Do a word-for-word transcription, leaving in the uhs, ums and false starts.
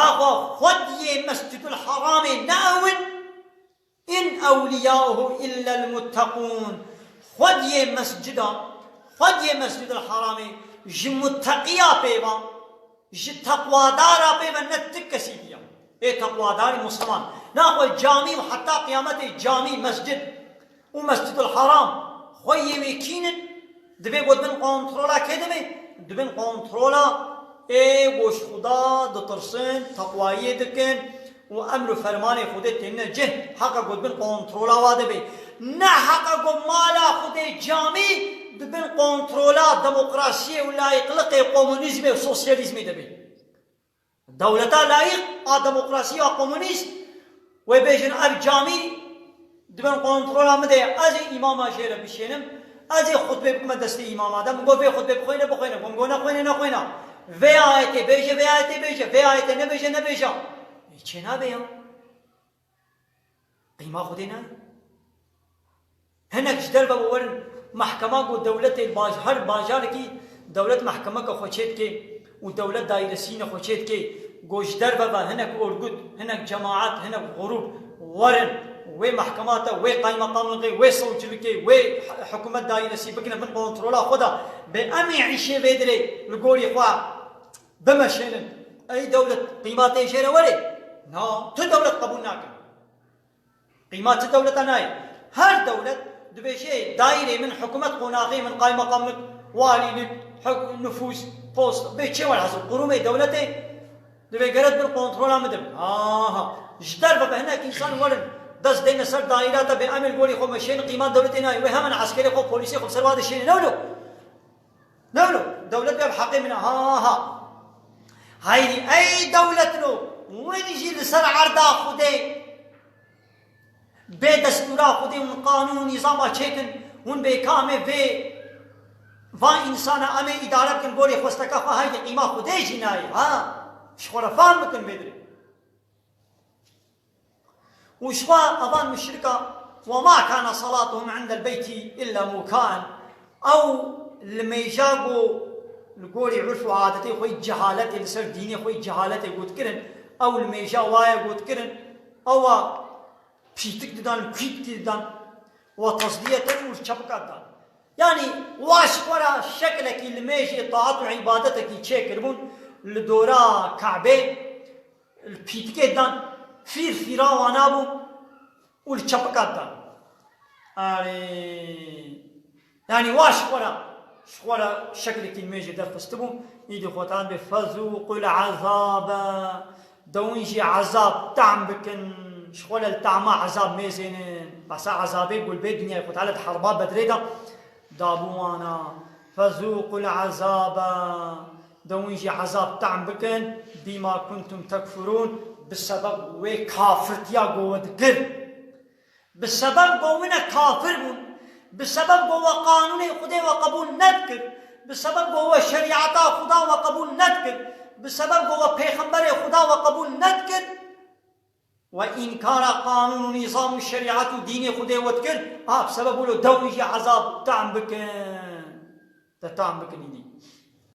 Axwe xwediyê Mescidul Haramê ne ew in, in ewliyauhu illel mutteqûn. Xwediyê mescida, xwediyê Mescidul Haramê ji mutteqiya pê ve, ji teqwadara pê ve ne ti kesî diya. Ê teqwadarî Musliman. Naxwe camî û heta qiyametê camî, mescid û Mescidul Haram xweyê wê kînin, divê ku di bin kontrola kê de be? Di bin kontrola ê ku ji Xuda ditirsin, teqwayiyê dikin û emr û fermanê Xwedê têne cih, heqa ku di bin kontrola wa de be. Ne heqa ku mala Xwedê camî di bin kontrola demokrasiyê û layîqliqê, komunîzmê û sosyalîzmê de be. Dewleta layîq a demokrasî ya komunîst, wê bêjin ev camî di bin kontrola min de ye, ez ê îmama jê re bişênim, ez ê xutbê bikime destê îmama de, min got vê xutbê bixwêne, bixwêne, min got nexwêne, nexwêne. Vê ayetê bêje, vê ayetê bêje, vê ayetê nebêje, nebêje. Ê, çênabe ya. Qîma Xwedê ne? Hinek ji derve ve werin mehkema ku dewletê baj-, her bajarekî dewlet mehkemeke xwe çêdike û dewlet dairesîne xwe çêdike, ku ji derve ve hinek orgut, hinek cemaet, hinek grûp werin wê mehkema te, wê qaymeqamlixê, wê sewcilikê, wê hikûmet dairesî bikine bin kontrola xwe de, bê em ê îşê vê dirê li gorî xwe bimeşênin. Ey dewlet, qîma tê jê re werê? Na, tu dewlet qebûl nakin. Qîma çi dewleta nayê? Her dewlet dibêje, daîrê min, hikûmet, qonaxê min, qaymeqamlik, walîlik, huk-, nifûs, post, bê çê welhasil, qurûmê dewletê divê gere di bin kontrola min de bin. Aha, ji derve ve hinek însan werin, dest deyne ser daîra te, bê em ê li gorî xwe meşênin, qîma dewletê nayê. Wê hemen eskerê xwe, polîsê xwe bi ser wa de şêne. Ne wilo? Ne wilo? Dewlet bê bi heqê min e. Ha, ha. Hayrî, ey dewletino, win jî li ser erda Xwedê bê destûra Xwedê hûn qanûn û nîzama çêkin, hûn bê kamê vê van însana em ê îdare bikin, gorî xwesteka xwe, haydî qîma Xwedê jî nayê, ha? Ji xwe re fam bikin vê dirê. Û ji xwe evan muşrika, "Ve ma kana salatuhum indel beyti illa mukaen." Ew li mêja ku li gorî urf û adetê xwe yî cehaletê, li ser dînê xwe yî cehaletê got kirin, ew li mêja waye got kirin, ewa pîtik didan, kûyîk didan, we tezdiyeten û çepika didan. Yanî wa ji xwe re şeklekî li mêjê taat û îbadetekî çêkiribûn li dora Kabê, li pîtikê didan, fîr fîra wana bû û li çepika didan. Erê, yanî wa ji xwe re, ji xwe re şeklekî li mêjê derxistibû, îdî xwe tan bê fezûqul ezabe. De hûn jî ezab tehm bikin, ji xwe le li tehma ezab mêzênin. Behsa ezabê ku li bê dinyayê Xwe Teala di herba Bedrê de dabû wana. Fezûqul ezabe. De hûn jî ezab tehm bikin. Bîma kuntum tekfurûn. Bi sebeb wê kafirtiya ku we dikir. Bi sebeb ku wine kafir bûn, bi sebeb ku we qanûnê Xwedê we qebûl nedikir, bi sebeb ku we şerîeta Xuda we qebûl nedikir, bi sebeb ku we pêxemberê Xuda we qebûl nedikir, we înkara qanûn û nîzam û şerîet û dînê Xwedê we dikir, a bi sebeb wilo de hûn jî ezab tehm bikin. De tehm bikin îdî.